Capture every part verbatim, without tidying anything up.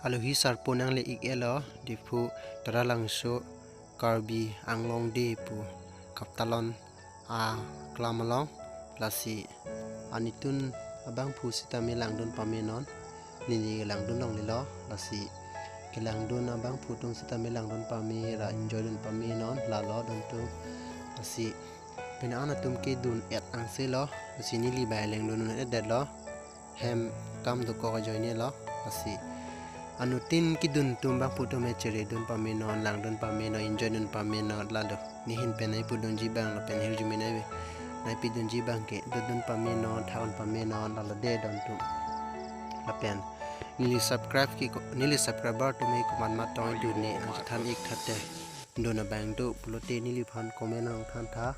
alohi sarpo nangle-ik-etlo, Diphu Taralangso Karbi Anglong Day pu kaptalon aklam along. Lasi anuttin abangphu sitame langdun pame non, neli langdun longlelo. Lasi kelangdun abangphu atum sitame langdun pame ra enjoy dun pame non, lalo dontum. Lasi penang atum kedun-et angselo, lasi neli bai langdun un-etdetlo. Hem kam dokok ajoinelo, lasi anuttin kedun atum abangphu atum chere dun pame non, langdun pame non, enjoy dun pame non, lalo nehin pen nangpudunji abang lapen hirjume nangpi, nangpidunji abang ke dodun pame non, thak-un pame non, lalo de dontum. Lapen neli subscribe ke ko-, neli subscriber atum ke komat matong dun ne nangchethan-ik tha te. Dun abang do pulote neliphan comment nangthan tha.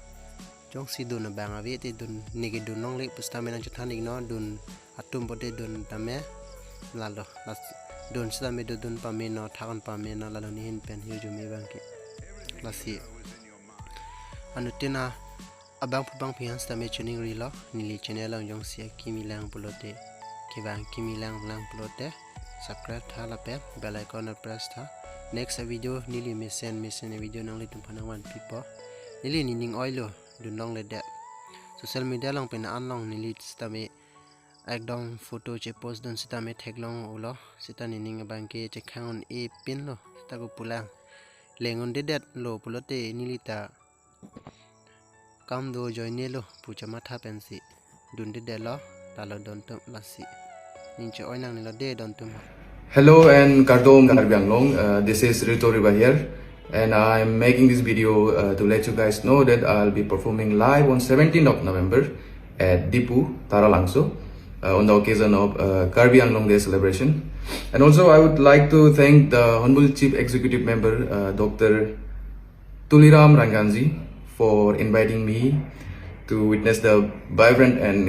Jongsi dun abang ave te dun, ne kedun longle pusitame nangchethan-ik non, dun atum pote dun tame, lalo, las-, dun sitame dodun pame non, thak-un pame non, lalo nehin pen hirjume abang ke. Lasi anuttin abangphu abangphi aphan sitame choningrilo, neli channel along jongsi akimi lang pulote, kevang kimi lang lang pulote subscribe tha lapen bell icon press tha. Next video neli mesen mesen video nanglitum aphan nangvanpipo. Neli nening oilo, dun longledet. Social media along penang along neli sitame ekdom photo chepost dun sitame theklong-olo, sita nening abang ke chekhang un-e pinlo, sita ko pulang. Lang un-edetlo pulote neli ta kam do ajoinelo pu chematha pensi dun-edetlo, lalo dontum. Lasi ning che-oi nangnelo de dontum. Hello and kardom Karbi Anglong. Uh, this is Rito Riba here, and I'm making this video uh, to let you guys know that I'll be performing live on seventeenth of November at Diphu, Taralangso, uh, on the occasion of uh, Karbi Anglong Day celebration. And also, I would like to thank the Honorable Chief Executive Member, uh, Doctor Tuliram Ranganji, for inviting me to witness the vibrant and